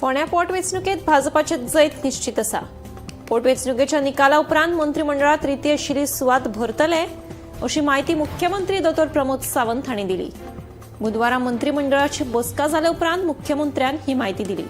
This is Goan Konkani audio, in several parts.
फोंड्या पोटवेंचणुकेत भाजपाचे जैत निश्चित आसा. पोटवेंचणुकेच्या निकाला उपरांत मंत्रिमंडळात रिती आशिल्ली सुवात भरतले अशी म्हायती मुख्यमंत्री दोतोर प्रमोद सावंत हांणी दिली. बुधवारा मंत्रिमंडळाची बसका जाल्या उपरांत मुख्यमंत्र्यान ही म्हायती दिली.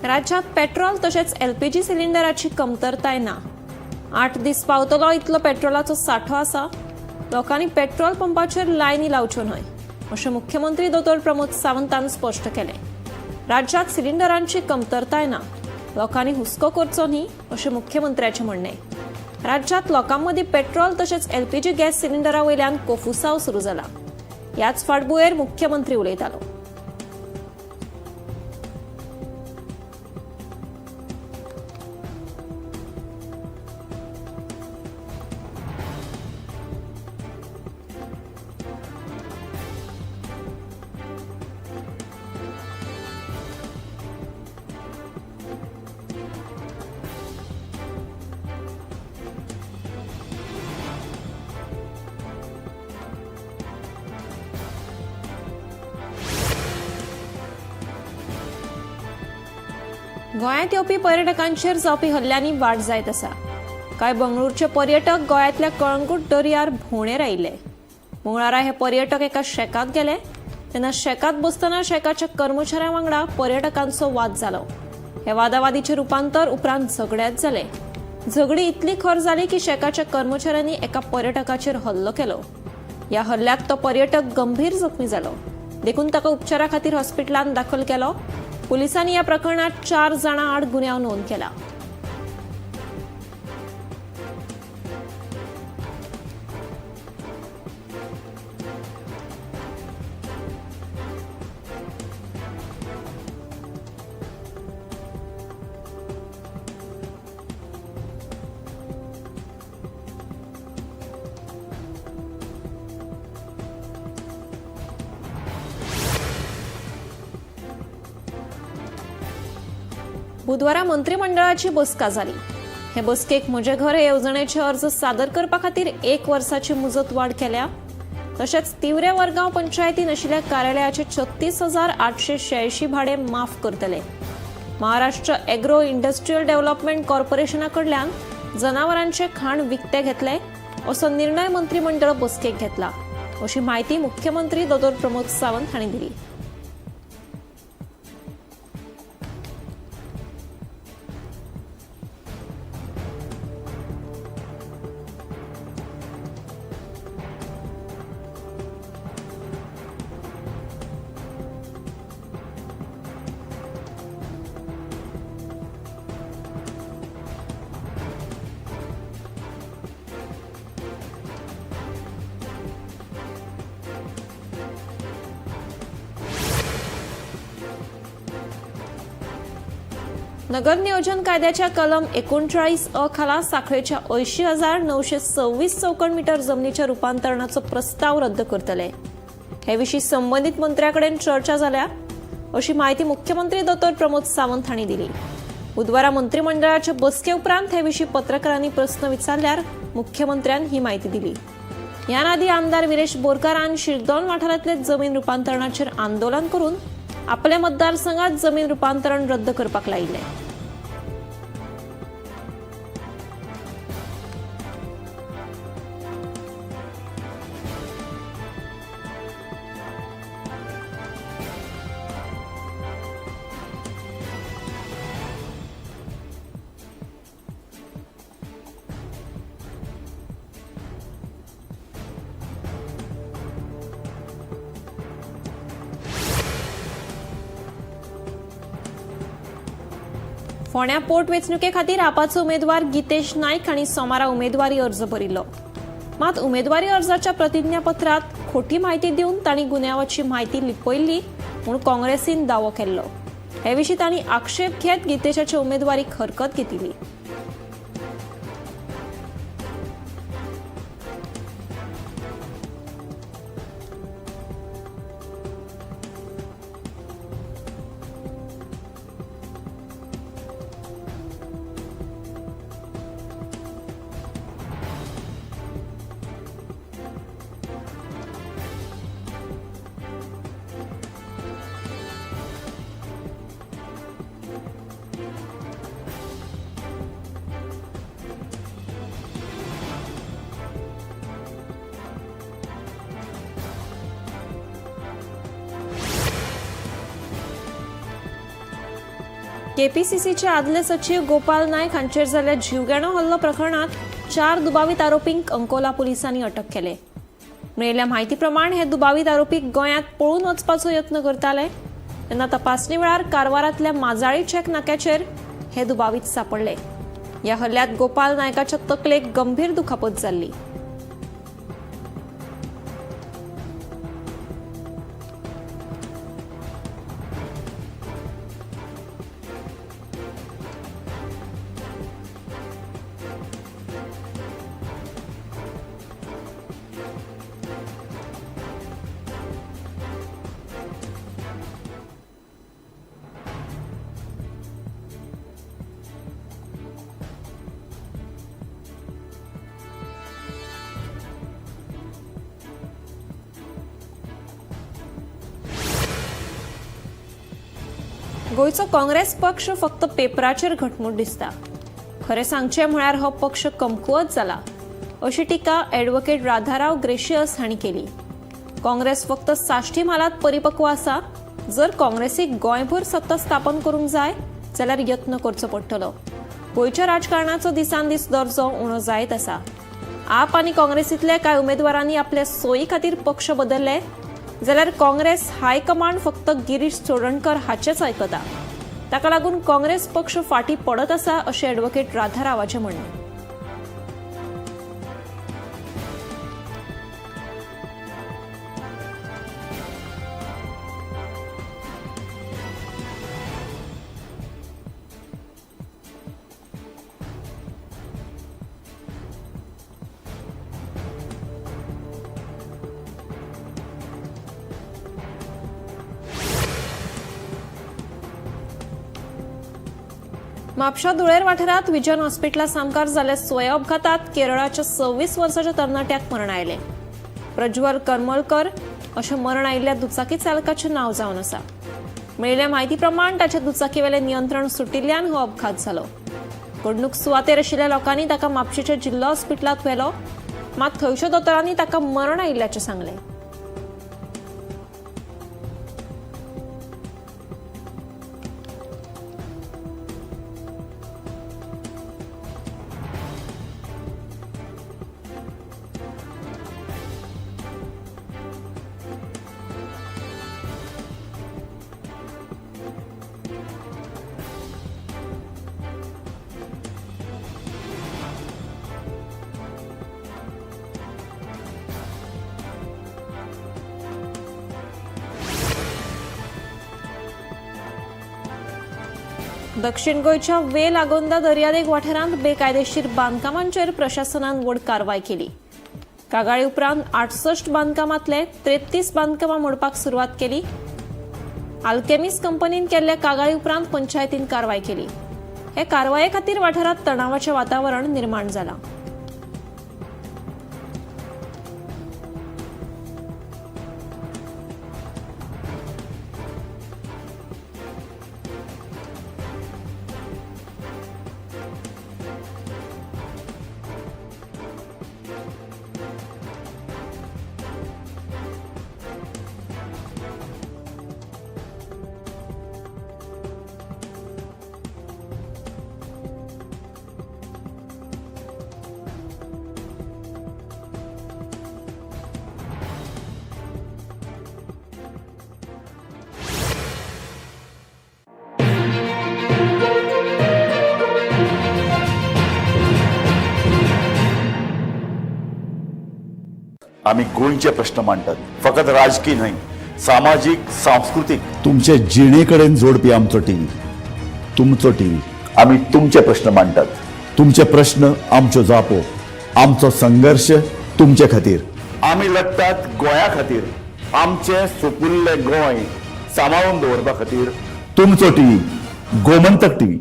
राज्यात पेट्रोल तशेंच एलपीजी सिलिंडराची कमतरताय ना. 8 दीस पावतलो इतलो पेट्रोलाचो सांठो आसा. लोकांनी पेट्रोल पंपाचेर लायनी लावच्यो न्हय अशें मुख्यमंत्री दोतोर प्रमोद सावंतान स्पश्ट केलें. राज्यात सिलिंडरांची कमतरताय ना, लोकांनी हुस्को करचो न्ही अशें मुख्यमंत्र्याचें म्हणणें. राज्यात लोकां मदीं पेट्रोल तशेंच एलपीजी गॅस सिलिंडरा वयल्यान कोफुसांव सुरू जाला. ह्याच फाटभुंयेर मुख्यमंत्री उलयतालो. गोंयांत येवपी पर्यटकांचेर जावपी हल्ल्यांनी वाड जायत आसा. कांय बंगळुरूचे पर्यटक गोंयांतल्या कळंगूट दर्यार भोंवडेर आयिल्ले. मंगळारा हे पर्यटक एका शेकांत गेले तेन्ना शेकांत बसतना शेकाच्या कर्मचाऱ्यां वांगडा पर्यटकांचो वाद जालो. हे वादावादीचें रुपांतर उपरांत झगड्यांत जालें. झगडी इतली खर जाली की शेकाच्या कर्मचाऱ्यांनी एका पर्यटकाचेर हल्लो केलो. ह्या हल्ल्यात तो पर्यटक गंभीर जखमी जालो. देखून ताका उपचारा खातीर हॉस्पिटलांत दाखल केलो. पुलिसांनी ह्या प्रकरणात 4 जाणां आड गुन्यांव नोंद केला. बुधवारा मंत्रिमंडळाची बसका जाली. हे बसकेक म्हजें घर हे येवजणेचे अर्ज सादर करपा खातीर 1 वर्साची मुजत वाड केल्या. तशेंच तिवरे वरगांव पंचायतीन आशिल्ल्या कार्यालयाचे 36,886 भाडे माफ करतले. महाराष्ट्र एग्रो इंडस्ट्रियल डेव्हलपमेंट कॉर्पोरेशना कडल्यान जनावरांचे खाण विकते घेतले असो निर्णय मंत्रिमंडळ बसकेक घेतला अशी म्हायती मुख्यमंत्री दोतोर प्रमोद सावंत हांणी दिली. नगर नियोजन कायद्याच्या कलम 39 अ खाला सांखळेच्या 80,926 चौखण मीटर जमनीच्या रुपांतरणाचो प्रस्ताव रद्द करतले. हे विशीं संबंदीत मंत्र्या कडेन चर्चा जाल्या अशी म्हायती मुख्यमंत्री दोतोर प्रमोद सावंत हांणी दिली. बुधवारा मंत्रिमंडळाचे बसके उपरांत हे विशीं पत्रकारांनी प्रस्न विचारल्यार मुख्यमंत्र्यान ही म्हायती दिली. ह्यान आदी आमदार विरेश बोरकारान शिरदोन वाठारांतले जमीन रुपांतरणाचेर आंदोलन करून आपल्या मतदारसंघात जमीन रुपांतरण रद्द करपाक लायिल्लें. फोंड्या पोटवेंचणुके खातीर आपाचो उमेदवार गीतेश नायक हांणी सोमारा उमेदवारी अर्ज भरिल्लो. मात उमेदवारी अर्जाच्या प्रतिज्ञापत्रात खोटी म्हायती दिवन तांणी गुन्यांवाची म्हायती लिपयल्ली म्हूण काँग्रेसीन दावो केल्लो. हे विशीं तांणी आक्षेप घेत गीतेशाचे उमेदवारीक हरकत घेतिल्ली. केपीसीसीचे आदले सचीव गोपाल नायक हांचेर जाल्ल्या जीवघेणो हल्लो प्रकरणात 4 दुबावीत आरोपींक अंकोला पुलिसांनी अटक केले. मेळिल्ल्या म्हायती प्रमाण हे दुबावीत आरोपी गोंयांत पळून वचपाचो यत्न करताले तेन्ना तपासणी वेळार कारवारांतल्या माजाळी चेक नाक्याचेर हे दुबावीत सापडले. ह्या हल्ल्यात गोपाल नायकाच्या तकलेक गंभीर दुखापत जाल्ली. गोंयचो काँग्रेस पक्ष फक्त पेपराचेर घटमूट दिसता. खरें सांगचें म्हळ्यार हो पक्ष कमकुवत जाला अशी टिका ॲडव्होकेट राधाराव ग्रेशियस हांणी केली. काँग्रेस फक्त साश्टी म्हालांत परिपक्व आसा. जर काँग्रेसीक गोंयभर सत्ता स्थापन करूंक जाय जाल्यार यत्न करचो पडटलो. गोंयच्या राजकारणाचो दिसान दीस दर्जो उणो जायत आसा. आप आनी काँग्रेसींतल्या कांय उमेदवारांनी आपल्या सोयी खातीर पक्ष बदलले जाल्यार काँग्रेस हायकमांड फक्त गिरीश चोडणकर हाचेच आयकता. ताका लागून काँग्रेस पक्ष फाटीं पडत आसा अशें ॲडव्होकेट राधारावाचें म्हणणें. म्हापशा धुळेर वाठारांत विजन हॉस्पिटला सामकार जाल्ल्या स्वय अपघातात केरळाच्या 26 वर्साच्या तरणाट्याक मरण आयलें. प्रज्वल करमलकर अशें मरण आयिल्ल्या दुचाकी चालकाचें नांव जावन आसा. मेळिल्ल्या म्हायती प्रमाण ताच्या दुचाकीवेलें नियंत्रण सुटिल्ल्यान हो अपघात जालो. घडणूक सुवातेर आशिल्ल्या लोकांनी ताका म्हापशेच्या जिल्लो हॉस्पिटलांत व्हेलो, मात थंयच्या दोतोरांनी ताका मरण आयिल्ल्याचें सांगलें. दक्षिण गोंयच्या वेल आगोंदा दर्यादेग वाठारांत बेकायदेशीर बांदकामांचेर प्रशासनान व्हड कारवाय केली. कागाळी उपरांत 68 बांदकामांतले 33 बांदकामां मोडपाक सुरवात केली. आल्केमिस कंपनीन केल्ल्या कागाळी उपरांत पंचायतीन कारवाय केली. हे कारवाये खातीर वाठारांत तणावाचें वातावरण निर्माण जालां. आमी गोंयचे प्रश्न मांडटात, फकत राजकी न्हय, सामाजीक, सांस्कृतीक, तुमचे जिणे कडेन जोडपी आमचो टीव्ही, तुमचो टीव्ही. आमी तुमचे प्रश्न मांडटात, तुमचे प्रश्न आमच्यो जापो, आमचो संघर्श तुमचे खातीर. आमी लढटात गोंया खातीर, आमचें सुपुल्लें गोंय सांबाळून दवरपा खातीर. तुमचो टीव्ही, गोमंतक टीव्ही.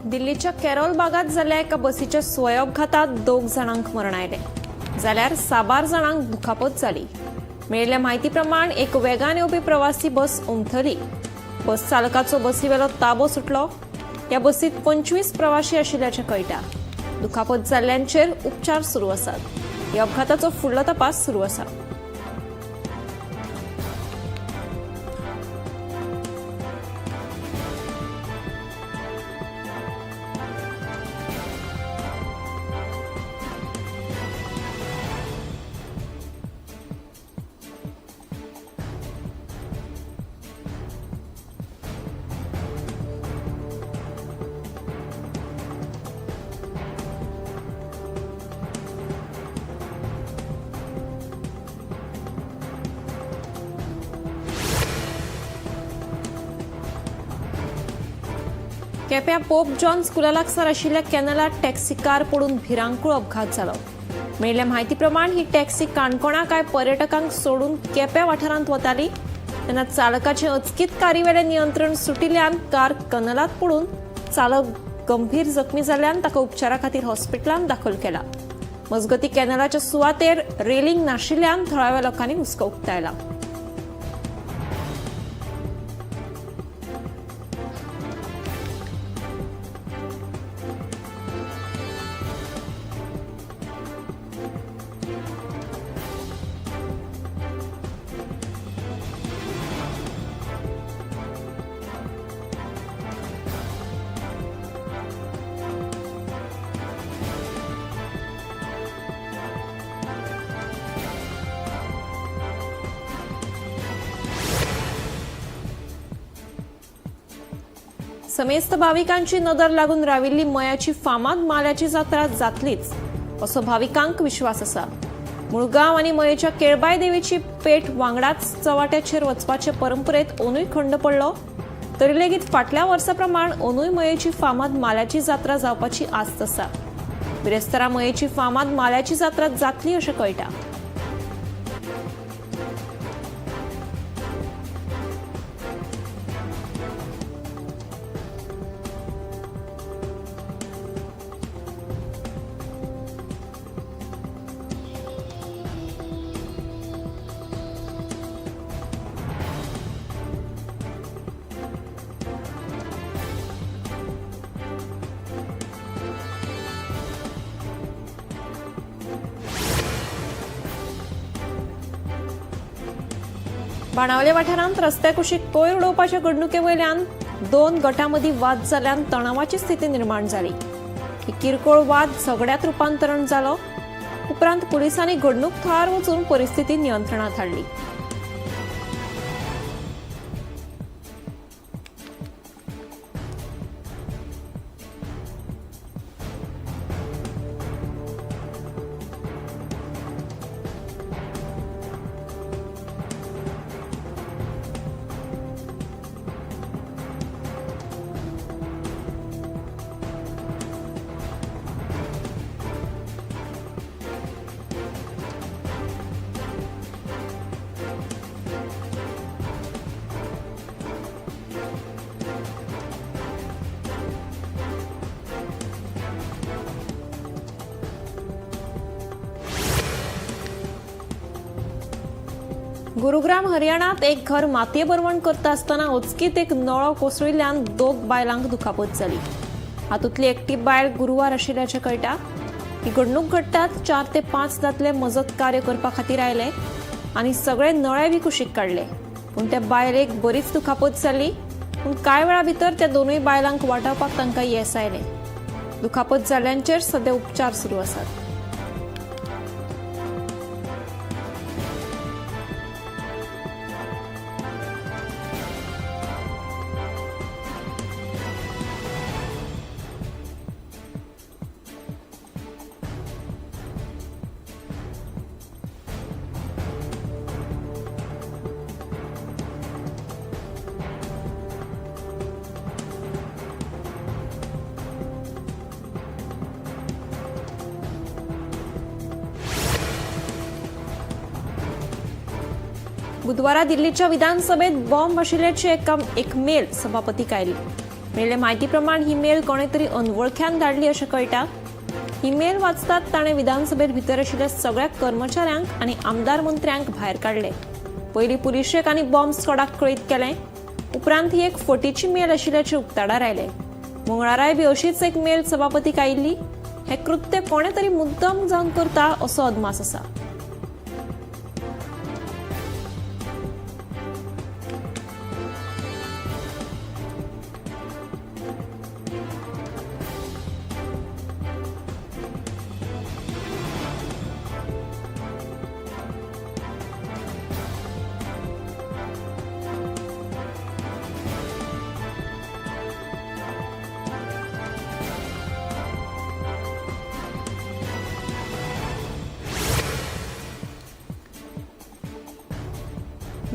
दिल्लीच्या कॅरोल बागात जाल्ल्या एका बसीच्या स्वयंअपघातात 2 जाणांक मरण आयलें, जाल्यार साबार जाणांक दुखापत जाली. मेळिल्ल्या म्हायती प्रमाण एक वेगान येवपी प्रवासी बस उमथली. बस चालकाचो बसीवेलो ताबो सुटलो. ह्या बसीत 25 प्रवासी आशिल्ल्याचें कळटा. दुखापत जाल्ल्यांचेर उपचार सुरू आसात. ह्या अपघाताचो फुडलो तपास सुरू आसा. केप्यां पोप जॉन स्कुला लागसार आशिल्ल्या कॅनलात टॅक्सी कार पडून भिरांकूळ अपघात जालो. मेळिल्ल्या म्हायती प्रमाण ही टॅक्सी काणकोणा कांय पर्यटकांक सोडून केप्यां वाठारांत वताली तेन्ना चालकाचें अचकीत कारीवेलें नियंत्रण सुटिल्ल्यान कार कॅनलांत पडून चालक गंभीर जखमी जाल्ल्यान ताका उपचारा खातीर हॉस्पिटलांत दाखल केला. मजगती कॅनलाच्या सुवातेर रेलिंग नाशिल्ल्यान थळाव्या लोकांनी हुस्को उक्तायला. समेस्त भाविकांची नदर लागून राविल्ली मयाची फामाद माल्याची जात्रा जातलीच असो भाविकांक विश्वास आसा. मुळगांव आनी मयेच्या केळबाय देवीची पेठ वांगडाच चवाट्याचेर वचपाचे परंपरेत ओनूय खंड पडलो तरी लेगीत फाटल्या वर्सा प्रमाण ओनूय मयेची फामाद माल्याची जात्रा जावपाची आस्त आसा. बिरेस्तारा मयेची फामाद माल्याची जात्रा जातली अशें कळटा. बाणावले वाठारांत रस्त्या कुशीक कोयर उडोवपाच्या घडणुके वयल्यान 2 गटां मदीं वाद जाल्ल्यान तणावाची स्थिती निर्माण जाली. ही किरकोळ वाद झगड्यांत रुपांतरण जालो. उपरांत पुलिसांनी घडणूक थळार वचून परिस्थिती नियंत्रणांत हाडली. गुरुग्राम हरियाणात एक घर मातये भरवण करता आसतना अचकीत एक नळो कोसळिल्ल्यान 2 बायलांक दुखापत जाली. हातूंतली एकटी बायल गुरुवार आशिल्ल्याचें कळटा. ही घडणूक घडटात 4 ते 5 दादले मजत कार्य करपा खातीर आयले आनी सगळे नळे बी कुशीक काडले, पूण त्या बायलेक बरीच दुखापत जाली. पूण कांय वेळा भितर त्या दोनूय बायलांक वाटावपाक तांकां येस आयलें. दुखापत जाल्ल्यांचेर सद्या उपचार सुरू आसात. बुधवारा दिल्लीच्या विधानसभेत बॉम्ब आशिल्ल्याची एक मेल सभापतीक आयली. मेळिल्ले म्हायती प्रमाण ही मेल कोणे तरी अनवळख्यान धाडली अशें कळटा. ही मेल वाचतात ताणें विधानसभेत भितर आशिल्ल्या सगळ्या कर्मचाऱ्यांक आनी आमदार मंत्र्यांक भायर काडले. पयलीं पुलिशेक आनी बॉम्ब स्क्वॉडाक कळीत केलें. उपरांत ही एक फटीची मेल आशिल्ल्याचें उक्ताडार आयलें. मंगळाराय बी अशीच एक मेल सभापतीक आयिल्ली. हें कृत्य कोणे तरी मुद्दम जावन करता असो अदमास आसा.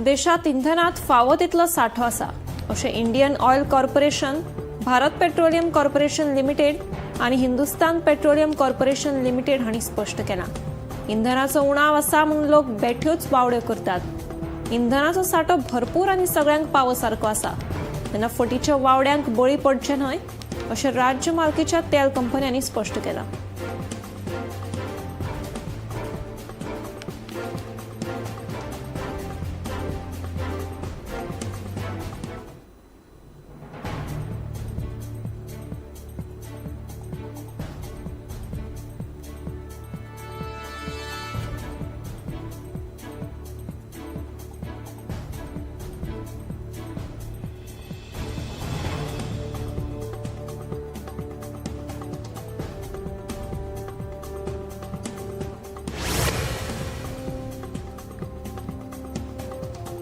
देशात इंधनात फावो तितलो सांठो आसा अशें Indian Oil Corporation, Bharat Petroleum Corporation Limited आनी हिंदुस्तान पेट्रोलियम कॉर्पोरेशन लिमिटेड हांणी स्पश्ट केलां. इंधनाचो उणाव आसा म्हूण लोक बेठ्योच बावड्यो करतात. इंधनाचो सांठो भरपूर आनी सगळ्यांक पावो सारको आसा, तेन्ना फटीच्या वावड्यांक बळी पडचे न्हय अशें राज्य मालकीच्या तेल कंपन्यांनी स्पश्ट केलां.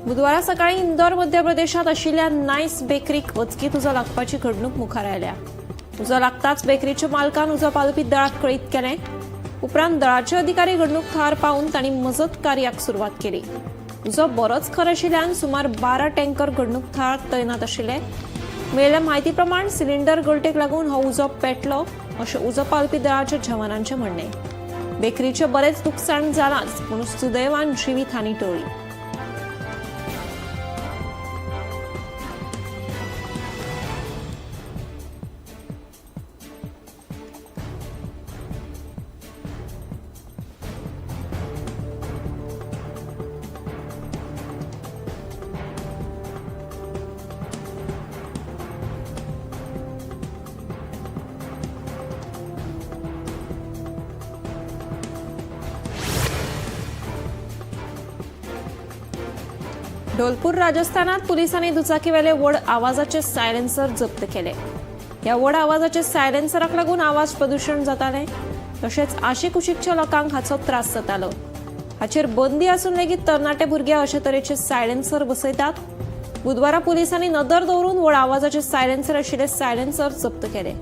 बुधवारा सकाळी इंदोर मध्य प्रदेशात आशिल्ल्या नायस बेकरीक अचकीत उजो लागपाची घडणूक मुखार आयल्या. उजो लागताच बेकरीच्या मालकान उजो पालोवपी दळाक कळीत केलें. उपरांत दळाचे अधिकारी घडणूक थळार पावून तांणी मजत कार्याक सुरवात केली. उजो बरोच खर आशिल्ल्यान सुमार 12 टँकर घडणूक थळार तैनात आशिल्ले. मेळिल्ल्या म्हायती प्रमाण सिलिंडर गळटेक लागून हो उजो पेटलो अशें उजो पालोवपी दळाच्या जवानांचें म्हणणें. बेकरीचें बरेंच लुकसाण जालांच, पूण सुदैवान जिवीत हानी टळ्ळी. ढोलपूर राजस्थानात पुलिसांनी दुचाकीवेले व्हड आवाजाचे सायलेन्सर जप्त केले. ह्या व्हड आवाजाचे सायलेन्सराक लागून आवाज प्रदूशण जातालें, तशेंच आशिकुशीकच्या लोकांक हाचो त्रास जातालो. हाचेर बंदी आसून लेगीत तरणाटे भुरगे अशे तरेचे सायलेन्सर बसयतात. बुधवारा पुलिसांनी नदर दवरून व्हड आवाजाचे सायलेन्सर आशिल्ले सायलेन्सर जप्त केले.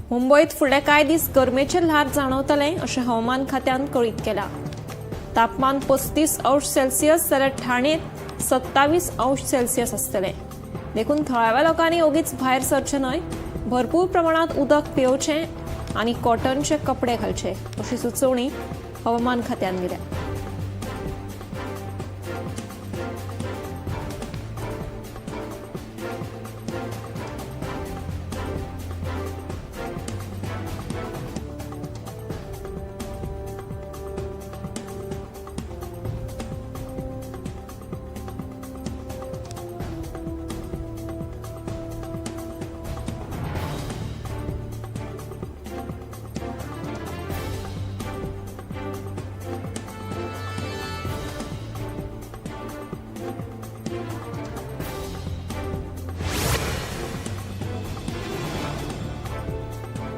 मुंबयत फुडले कांय दीस गरमेचें ल्हार जाणवतलें अशें हवामान खात्यान कळीत केलां. तापमान 35 अंश सेल्सियस जाल्यार ठाणेंत 27 अंश सेल्सियस आसतलें. देखून थळाव्या लोकांनी ओगीच भायर सरचें न्हय, भरपूर प्रमाणांत उदक पिवचें आनी कॉटनचे कपडे घालचे अशी सुचोवणी हवामान खात्यान दिल्या.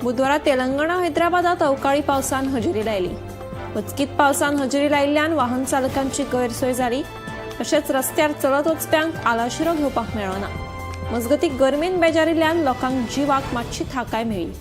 बुधवारा तेलंगणा हैदराबादात अवकाळी पावसान हजेरी लायली. अचकीत पावसान हजेरी लायिल्ल्यान वाहन चालकांची गैरसोय जाली. तशेंच रस्त्यार चलत वचप्यांक आलाशिरो घेवपाक मेळना. मजगती गरमेन बेजारिल्ल्यान लोकांक जिवाक मातशी थाकाय मेळ्ळी.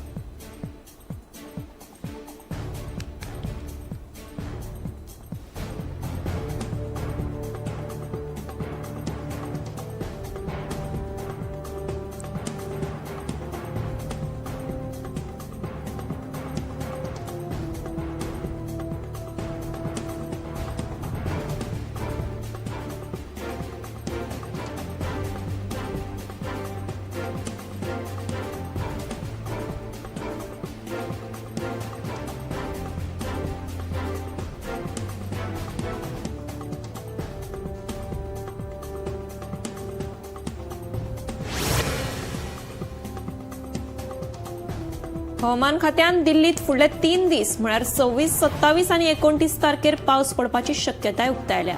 हवामान खात्यान दिल्लीत फुडले 3 दीस म्हळ्यार 26, 27 आनी 29 तारखेर पावस पडपाची शक्यताय उक्तायल्या.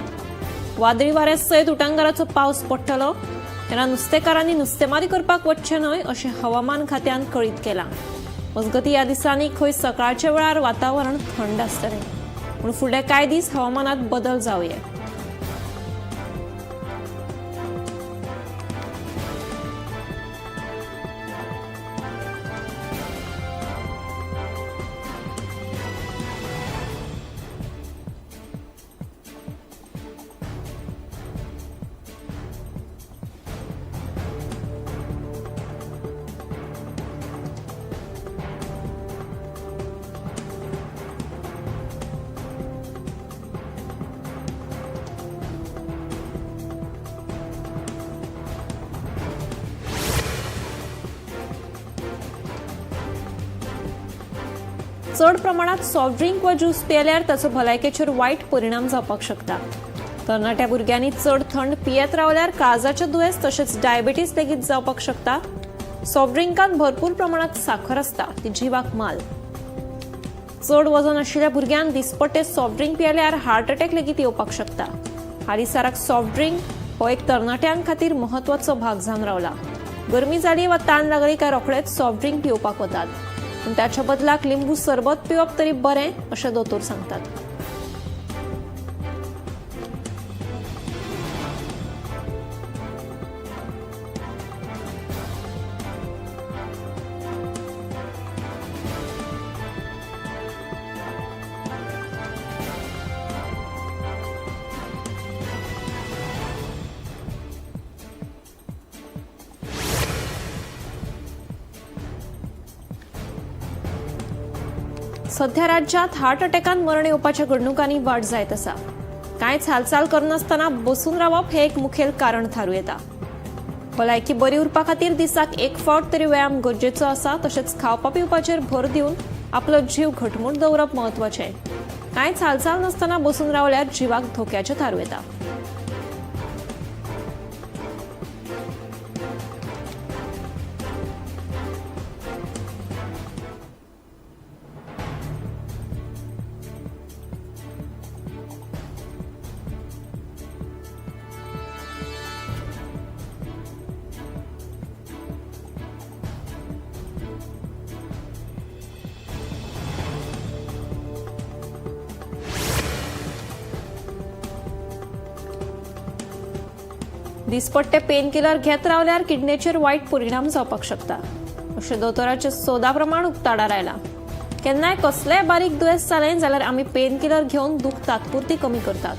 वादळी वाऱ्या सयत उटांगाराचो पावस पडटलो. तेन्ना नुस्तेकारांनी नुस्तेमारी करपाक वचचें न्हय अशें हवामान खात्यान कळीत केलां. मजगतीं ह्या दिसांनी खंय सकाळच्या वेळार वातावरण थंड आसतलें, पूण फुडले कांय दीस हवामानात बदल जावये. चड प्रमाणात सॉफ्ट ड्रिंक वा ज्यूस पियेल्यार ताचो भलायकेचेर वायट परिणाम जावपाक शकता. तरणाट्या भुरग्यांनी चड थंड पियेत रावल्यार काळजाचें दुयेंस तशेंच डायबिटीस लेगीत जावपाक शकता. सॉफ्ट ड्रिंकांत भरपूर प्रमाणात साखर आसता, ती जिवाक माल. चड वजन आशिल्ल्या भुरग्यांक दिसपट्टे सॉफ्ट ड्रिंक पियेल्यार हार्ट अटॅक लेगीत येवपाक शकता. हालींसराक सॉफ्ट ड्रिंक हो एक तरणाट्यां खातीर म्हत्वाचो भाग जावन रावला. गरमी जाली वा ताण लागली काय रोखडेच सॉफ्ट ड्रिंक पिवपाक वतात, पूण त्याच्या बदलाक लिंबू सरबत पिवप तरी बरें अशें दोतोर सांगतात. सध्या राज्यात हार्ट अटॅकान मरण येवपाच्या घडणुकांनी वाड जायत आसा. कांयच हालचाल करनासतना बसून रावप हें एक मुखेल कारण थारूं येता. भलायकी बरी उरपा खातीर दिसाक एक फावट तरी व्यायाम गरजेचो आसा. तशेंच खावपा पिवपाचेर भर दिवन आपलो जीव घटमूट दवरप म्हत्वाचें. कांयच हालचाल नासतना बसून रावल्यार जिवाक धोक्याचें थारूं येता. दिसपट्टे पेन किलर घेत रावल्यार किडनेचेर वायट परिणाम जावपाक शकता अशें दोतोराच्या सोदा प्रमाण उक्ताडार आयलां. केन्नाय कसलेय बारीक दुयेंस जालें जाल्यार आमी पेन किलर घेवन दूख तात्पुरती कमी करतात.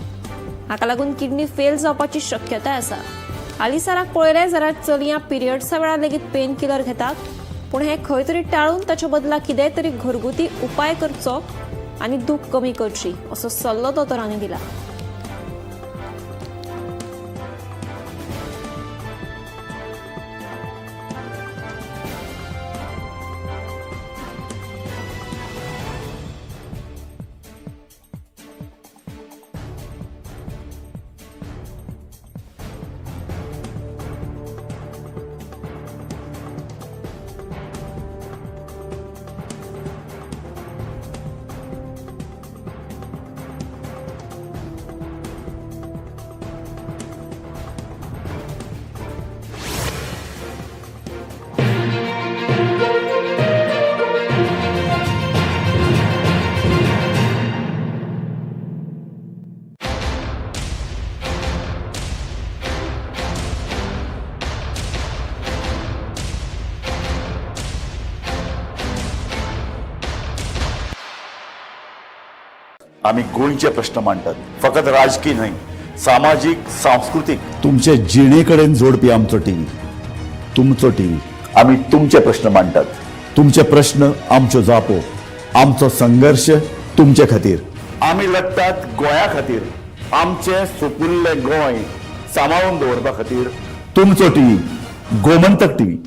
हाका लागून किडनी फेल जावपाची शक्यताय आसा. हालींसराक पळयलें जाल्यार चलयां पिरियड्सा वेळार लेगीत पेन किलर घेतात, पूण हें खंय तरी टाळून ताच्या बदला कितेंय तरी घरगुती उपाय करचो आनी दूख कमी करची असो सल्लो दोतोरांनी दिला. आमी गोंयचे प्रश्न मांडटात. फकत राजकी न्हय, सामाजीक, सांस्कृतीक, तुमचे जिणे कडेन जोडपी आमचो टीव्ही, तुमचो टीव्ही. आमी तुमचे प्रश्न मांडटात. तुमचे प्रश्न आमच्यो जापो, आमचो संघर्श तुमचे खातीर. आमी लढटात गोंया खातीर, आमचें सुपुल्लें गोंय सांबाळून दवरपा खातीर. तुमचो टीव्ही, गोमंतक टीव्ही.